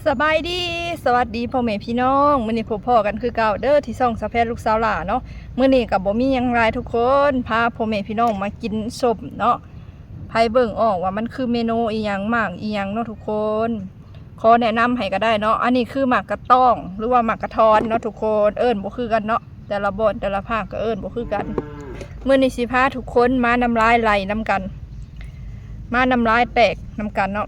ສະບາຍດີ ສະຫວັດດີພໍ່ແມ່ພີ່ນ້ອງ ມື້ນີ້ພົບພໍ້ກັນຄືເກົ່າເດີ ທີ່ຊ່ອງສາວແພນລູກສາວຫຼ້າເນາະ. ມື້ນີ້ກໍບໍ່ມີຫຍັງຫຼາຍທຸກຄົນ ພາພໍ່ແມ່ພີ່ນ້ອງມາກິນສົ້ມເນາະ. ໃຜເບິ່ງອອກວ່າມັນຄືເມນູອີ່ຫຍັງ ໝາກອີ່ຫຍັງເນາະທຸກຄົນ ຂໍແນະນຳໃຫ້ກໍໄດ້ເນາະ. ອັນນີ້ຄືໝາກກະຕ້ອງ ຫຼືວ່າໝາກກະທ້ອນເນາະທຸກຄົນ ເອີ້ນບໍ່ຄືກັນເນາະ ແຕ່ລະບ່ອນແຕ່ລະພາກກໍເອີ້ນບໍ່ຄືກັນ. ມື້ນີ້ຊິພາທຸກຄົນມານ້ຳລາຍໄຫຼນຳກັນ ມານ້ຳລາຍແຕກນຳກັນເນາະ.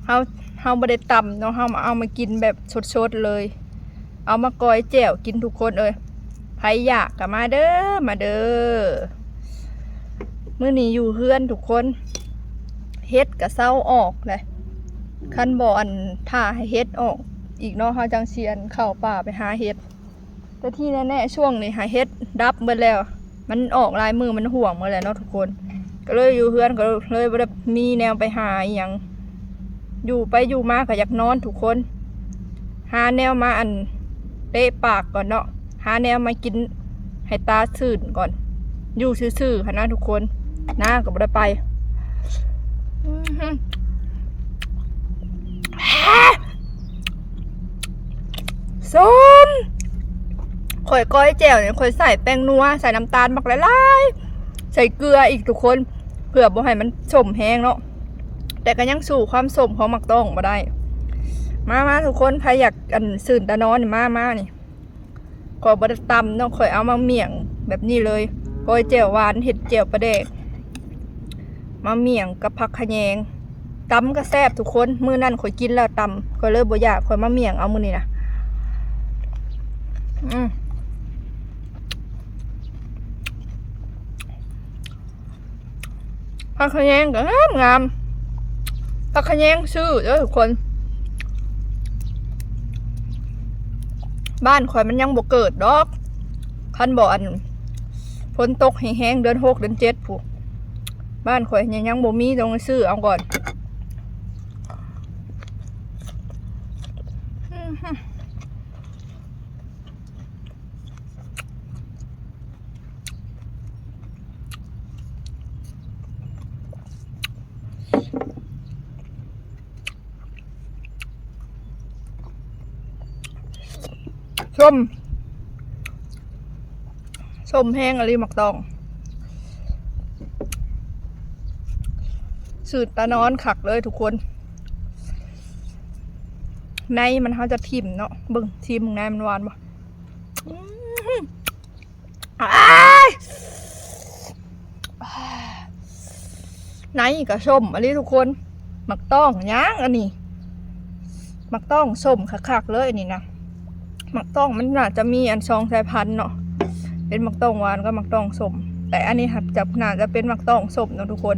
ເຮົາ ເຮົາບໍ່ໄດ້ຕຳເນາະ ເຮົາມາ ເອົາມາກິນແບບສົດໆເລີຍ ເອົາມາກ້ອຍແຈ່ວກິນທຸກຄົນເອີຍ. ໃຜຢາກກໍມາເດີ ມາເດີ. ມື້ນີ້ຢູ່ເຮືອນທຸກຄົນ ເຫັດກໍເຊົາອອກແຫຼະ ຄັນບໍ່ ອັນ ຖ້າໃຫ້ເຫັດອອກອີກເນາະ ເຮົາຈັ່ງຊິ ອັນ ເຂົ້າປ່າໄປຫາເຫັດ. ແຕ່ທີ່ແນ່ໆ ຊ່ວງນີ້ຫາເຫັດດັບເບິດແລ້ວ ມັນອອກຫຼາຍມື້ ມັນຮ່ວງເບິດແລ້ວເນາະທຸກຄົນ ກໍເລີຍຢູ່ເຮືອນ ກໍເລີຍບໍ່ໄດ້ມີແນວໄປຫາອີ່ຫຍັງ. ຢູ່ໄປຢູ່ມາກໍຢາກນອນທຸກຄົນ ຫາແນວມາ ອັນ ເຕະປາກກ່ອນເນາະ ຫາແນວມາກິນໃຫ້ຕາຊື່ນກ່ອນ. ຢູ່ຊື່ໆຫັ້ນນະທຸກຄົນ ນາກໍບໍ່ໄດ້ໄປ. ອື ສົ້ມ ຂ້ອຍກ້ອຍແຈ່ວນີ້ ຂ້ອຍໃສ່ແປ້ງນົວ ໃສ່ນ້ຳຕານບັກຫຼາຍໆ ໃສ່ເກືອອີກທຸກຄົນ ເພື່ອບໍ່ໃຫ້ມັນສົ້ມແຮງເນາະ ແຕ່ກໍຍັງສູ້ຄວາມສົ້ມຂອງໝາກຕ້ອງບໍ່ໄດ້. ມາໆ ທຸກຄົນ ໃຜຢາກ ອັນ ຊື່ນຕານອນນີ້ ມາໆ ນີ້ ຂ້ອຍບໍ່ໄດ້ຕຳເນາະ ຂ້ອຍເອົາມາໝ້ຽງແບບນີ້ເລີຍ ກ້ອຍແຈ່ວຫວານ ເຮັດແຈ່ວປາແດກ ມາໝ້ຽງກັບຜັກຂະແຍງ ຕຳກໍແຊບທຸກຄົນ. ມື້ນັ້ນຂ້ອຍກິນແລ້ວຕຳ ຂ້ອຍເລີຍບໍ່ຢາກ ຂ້ອຍມາໝ້ຽງເອົາມື້ນີ້ນະ. ອື ຜັກຂະແຍງກໍງາມໆ ຜັກຂະແຍງຊື້ເດີທຸກຄົນ ບ້ານຂ້ອຍມັນຍັງບໍ່ເກີດດອກ ຄັນບໍ່ ອັນ ຝົນຕົກແຮງໆ ເດືອນຫົກເດືອນເຈັດພຸ້ນ ບ້ານຂ້ອຍຍັງ ຍັງບໍ່ມີ ຕ້ອງໄປຊື້ເອົາກ່ອນ. ອື ສົ້ມ ສົ້ມແຮງອີ່ຫຼີໝາກຕ້ອງ ຊື່ນຕານອນຄັກເລີຍທຸກຄົນ. ໃນມັນເຮົາຈະຖິ້ມເນາະ ເບິ່ງ ຊີມໃນມັນຫວານບໍ່? ອື ອ້າຍ ໃນກໍສົ້ມອີ່ຫຼີທຸກຄົນ ໝາກຕ້ອງຫຍັງອັນນີ້ ໝາກຕ້ອງສົ້ມຄັກໆເລີຍອັນນີ້ນະ. ໝາກຕ້ອງມັນໜ້າຈະມີອັນສອງສາຍພັນເນາະ ເປັນໝາກຕ້ອງຫວານກັບໝາກຕ້ອງສົ້ມ ແຕ່ອັນນີ້ຫາກຈະ ໜ້າຈະເປັນໝາກຕ້ອງສົ້ມເນາະທຸກຄົນ.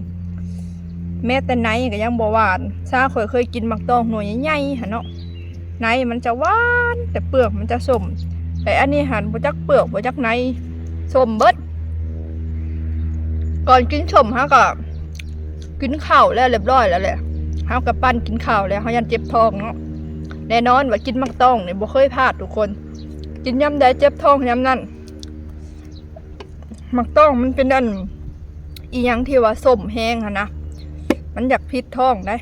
ແມ້ແຕ່ໃນກໍຍັງບໍ່ຫວານ ຊາຂ້ອຍເຄີຍກິນໝາກຕ້ອງໜ່ວຍໃຫຍ່ໆຫັ້ນເນາະ ໃນມັນຈະຫວານ ແຕ່ເປືອກມັນຈະສົ້ມ ແຕ່ອັນນີ້ຫັ້ນບໍ່ຈັກເປືອກບໍ່ຈັກໃນ ສົ້ມເບິດ. ກ່ອນກິນສົ້ມເຮົາກໍກິນເຂົ້າແລ້ວລຽບຮ້ອຍແລ້ວແຫຼະ ເຮົາກໍປັ້ນກິນເຂົ້າແລ້ວ ເຮົາຢ້ານເຈັບທ້ອງເນາະ. ແນ່ນອນວ່າກິນໝາກຕ້ອງນີ້ບໍ່ເຄີຍພາດທຸກຄົນ ກິນຍາມໃດເຈັບທ້ອງຍາມນັ້ນ. ໝາກຕ້ອງມັນເປັນອັນ ອີ່ຫຍັງທີ່ວ່າສົ້ມແຮງຫັ້ນນະ ມັນຢາກຜິດທ້ອງໄດ໋.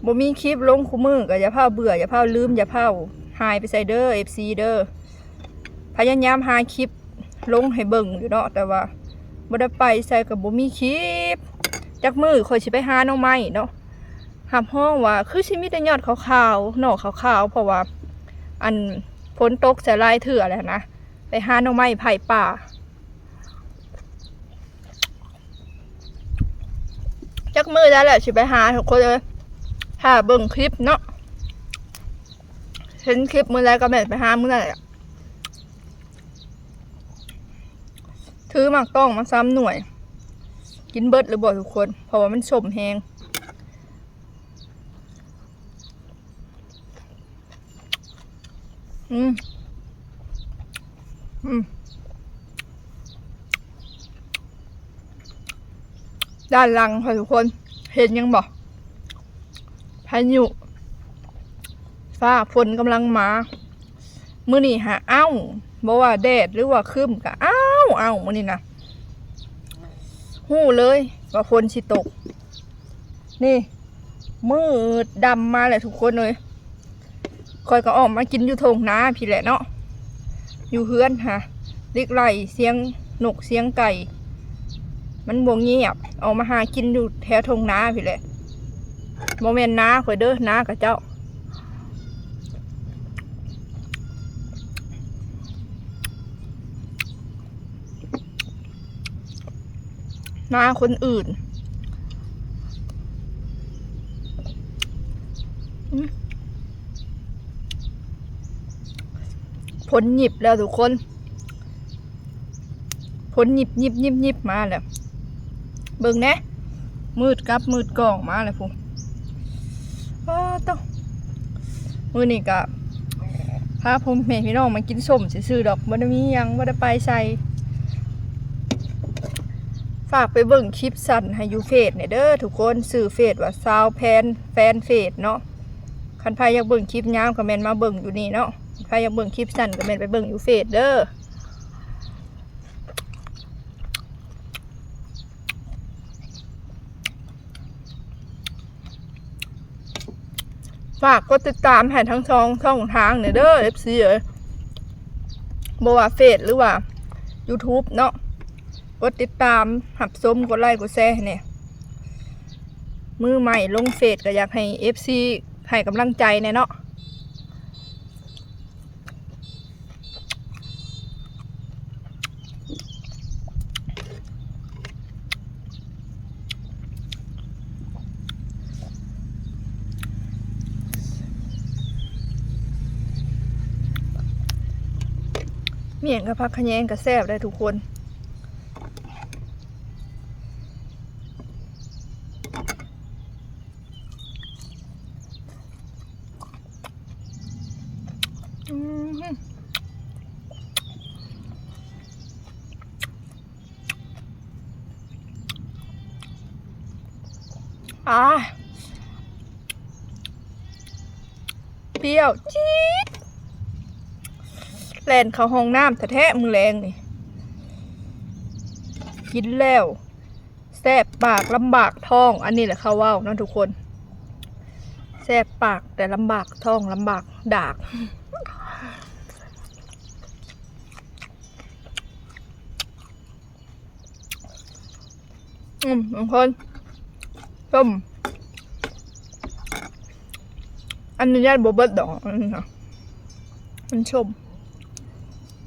ບໍ່ມີຄລິບລົງຄູ່ມື້ກໍຢ່າຟ້າວເບື່ອ ຢ່າຟ້າວລືມ ຢ່າຟ້າວຫາຍໄປໃສເດີ ເອັຟຊີ ເດີ. ພະຍາຍາມຫາຄລິບລົງໃຫ້ເບິ່ງຢູ່ເນາະ ແຕ່ວ່າບໍ່ໄດ້ໄປໃສ ກໍບໍ່ມີຄລິບ. ຈັກມື້ຂ້ອຍຊິໄປຫາໜໍ່ໄມ້ເນາະ ຮັບຮອງວ່າຄືຊິມີແຕ່ຍອດຂາວໆ ໜໍ່ຂາວໆ ເພາະວ່າ ອັນ ຝົນຕົກໃສ່ຫຼາຍເທື່ອແລ້ວນະ ໄປຫາໜໍ່ໄມ້ໄຜ່ປ່າ. ຈັກມື້ໃດແຫຼະຊິໄປຫາທຸກຄົນເອີຍ ຖ້າເບິ່ງຄລິບເນາະ ເຫັນຄລິບມື້ໃດກໍແມ່ນໄປຫາມື້ນັ້ນແຫຼະ. ຖືໝາກຕ້ອງມາສາມໜ່ວຍ ກິນເບິດຫຼືບໍ່ທຸກຄົນ ເພາະວ່າມັນສົ້ມແຮງ. ອືມ ອືມ ດ້ານຫຼັງຂ້ອຍທຸກຄົນ ເຫັນຫຍັງບໍ່? ພາຍຸ ຟ້າຝົນກຳລັງມາ. ມື້ນີ້ຫາ ອ້າວ ບໍ່ວ່າແດດ ຫຼືວ່າຄຶ້ມກໍ ອ້າວ ອ້າວ ມື້ນີ້ນະ ຮູ້ເລີຍວ່າຝົນຊິຕົກ. ນີ້ ມືດດຳມາແລ້ວທຸກຄົນເອີຍ. ຂ້ອຍກໍອອກມາກິນຢູ່ທົ່ງນາພີ້ແຫຼະເນາະ. ຢູ່ເຮືອນຫາ ຫຼີກໄລ່ສຽງນົກສຽງໄກ່ ມັນບໍ່ງຽບ. ອອກມາຫາກິນຢູ່ແຖວທົ່ງນາພີ້ແຫຼະ. ບໍ່ແມ່ນນາຂ້ອຍເດີ ນາຂະເຈົ້າ. ນາຄົນອື່ນ. ອືມ ຝົນຫຍິບແລ້ວທຸກຄົນ. ຝົນຫຍິບ ຫຍິບ ຫຍິບ ຫຍິບມາແລ້ວ. ເບິ່ງແດ່ ມືດກັບມືດກ້ອງມາແລ້ວພຸ້ນ. ປາດໂທ້ ມື້ນີ້ກະພາພໍ່ແມ່ພີ່ນ້ອງມາກິນສົ້ມຊື່ໆດອກ ບໍ່ໄດ້ມີຫຍັງ ບໍ່ໄດ້ໄປໃສ. ຝາກໄປເບິ່ງຄລິບສັ້ນໃຫ້ຢູ່ເຟສແດ່ເດີທຸກຄົນ. ຊື່ເຟສວ່າ ຊາວແພນ ແຟນເຟສເນາະ. ຄັນໃຜຢາກເບິ່ງຄລິບຍາວກໍແມ່ນມາເບິ່ງຢູ່ນີ້ເນາະ. ໃຜຢາກເບິ່ງຄລິບສັ້ນກໍແມ່ນໄປເບິ່ງຢູ່ເຟສເດີ. ຝາກກົດຕິດຕາມໃຫ້ທັງສອງຊ່ອງທາງແດ່ເດີ ເອັຟຊີ ເອີຍ ບໍ່ວ່າເຟສ ຫຼືວ່າຢູທູບເນາະ. ກົດຕິດຕາມ ຮັບຊົມ ກົດໄລ ກົດແຊໃຫ້ແດ່. ມືໃໝ່ລົງເຟສ ກໍຢາກໃຫ້ເອັຟຊີໃຫ້ກຳລັງໃຈແດ່ເນາະ. ໝ້ຽງກັບຜັກຂະແຍງກໍແຊບໄດ໋ທຸກຄົນ. ອືມ ອາ ປ່ຽວຈີດ ແລ່ນເຂົ້າຫ້ອງນ້ຳແທ້ໆ ມື້ແລງນີ້ ກິນແລ້ວ ແຊບປາກລຳບາກທ້ອງ ອັນນີ້ແຫຼະເຂົາເວົ້າເນາະທຸກຄົນ. ແຊບປາກແຕ່ລຳບາກທ້ອງ ລຳບາກດາກ. ອືມ ທຸກຄົນ ສົ້ມ ອັນນີ້ຢ້ານບໍ່ເບິດດອກ ອັນນີ້ນະ ມັນສົ້ມ.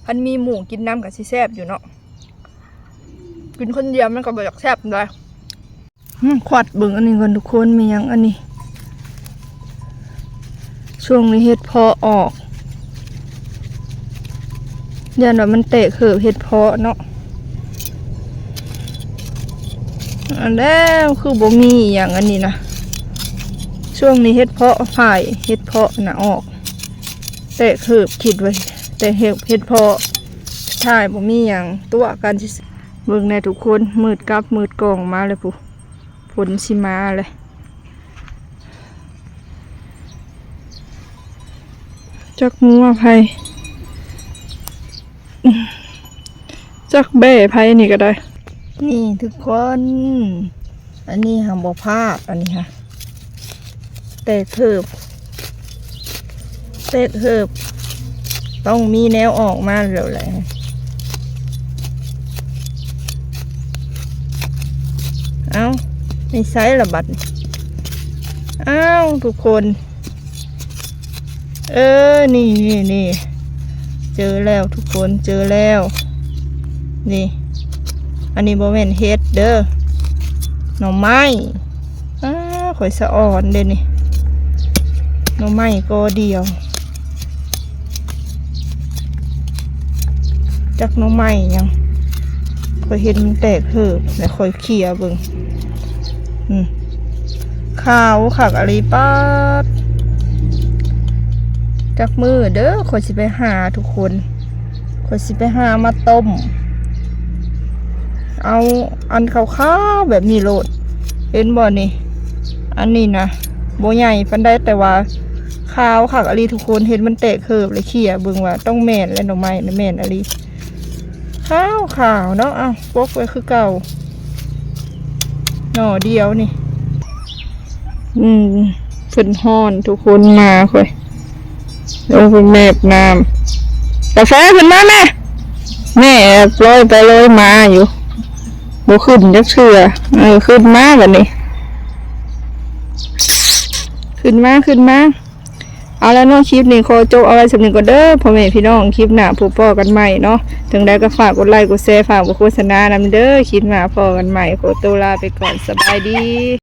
ຄັນມີໝູ່ກິນນຳກໍຊິແຊບຢູ່ເນາະ ກິນຄົນດຽວມັນກໍບໍ່ຢາກແຊບປານໃດ. ອືມ ຄວັດເບິ່ງອັນນີ້ກ່ອນທຸກຄົນ ມີຫຍັງອັນນີ້? ຊ່ວງນີ້ເຫັດເພາະອອກ ຢ້ານວ່າມັນແຕກເຫີບເຫັດເພາະເນາະ. ອັນແລ້ວຄືບໍ່ມີອີ່ຫຍັງອັນນີ້ນະ ຊ່ວງນີ້ເຫັດເພາະ ຝ້າຍເຫັດເພາະນະອອກ ແຕກເຫີບ ຄິດວ່າແຕກເຫີບເຫັດເພາະ ສຸດທ້າຍບໍ່ມີຫຍັງ ຕົວະກັນຊື່ໆ. ເບິ່ງແດ່ທຸກຄົນ ມືດກັບມືດກ້ອງມາແລ້ວພຸ້ນ ຝົນຊິມາແລ້ວ. ຈັກງົວໃຜ ຈັກແບ້ໃຜນີ້ກໍໄດ້. ນີ້ທຸກຄົນ ອັນນີ້ຫາບໍ່ພາດ ອັນນີ້ຫາ ແຕກເຫີບ ແຕກເຫີບ ຕ້ອງມີແນວອອກມາແລ້ວແຫຼະ. ເອົ້າ ໄປໃສລະບັດນີ້? ອ້າວ ທຸກຄົນ ເອີ ນີ້ ນີ້ ນີ້ ເຈີແລ້ວທຸກຄົນ ເຈີແລ້ວ ນີ້ ອັນນີ້ບໍ່ແມ່ນເຫັດເດີ ໜໍ່ໄມ້. ອ້າ ຂ້ອຍສະອອນເດ້ນີ້ ໜໍ່ໄມ້ກໍດຽວ ຈັກໜໍ່ໄມ້ຫຍັງ ຂ້ອຍເຫັນມັນແຕກເຫີບ ແລ້ວຂ້ອຍເຄຍເບິ່ງ ອືມ ຂາວຄັກອີ່ຫຼີ ປາດ ຈັກມື້ເດີ ຂ້ອຍຊິໄປຫາທຸກຄົນ ຂ້ອຍຊິໄປຫາມາຕົ້ມ ເອົາອັນຂາວໆແບບນີ້ໂລດ ເຫັນບໍ່ນີ້? ອັນນີ້ນະ ບໍ່ໃຫຍ່ປານໃດ ແຕ່ວ່າຂາວຄັກອີ່ຫຼີທຸກຄົນ ເຫັນມັນແຕກເຫີບ ແລ້ວເຄຍເບິ່ງວ່າຕ້ອງແມ່ນແຫຼະ ໜໍ່ໄມ້ນະ ແມ່ນອີ່ຫຼີ ຂາວໆເນາະ. ເອົ້າ ປົກໄວ້ຄືເກົ່າ ໜໍ່ດຽວນີ້. ອືມ ເພິ່ນຮ້ອນທຸກຄົນ ໝາຂ້ອຍລົງໄປແມບນ້ຳ. ກາແຟ ຂຶ້ນມາແມ່. ແມ່ແອບລອຍໄປລອຍມາຢູ່ ບໍ່ຂຶ້ນຈັກເທື່ອ. ເອີ ຂຶ້ນມາບັດນີ້ ຂຶ້ນມາ ຂຶ້ນມາ. ເອົາລະເນາະ ຄລິບນີ້ຂໍຈົບເອົາໄວ້ສ່ຳນີ້ກ່ອນເດີພໍ່ແມ່ພີ່ນ້ອງ. ຄລິບໜ້າພົບພໍ້ກັນໃໝ່ເນາະ. ຈັ່ງໃດກໍຝາກກົດໄລກົດແຊ ຝາກບໍ່ໂຄສະນານຳເດີ. ຄລິບໜ້າພໍ້ກັນໃໝ່. ຂໍຕົວລາໄປກ່ອນ. ສະບາຍດີ.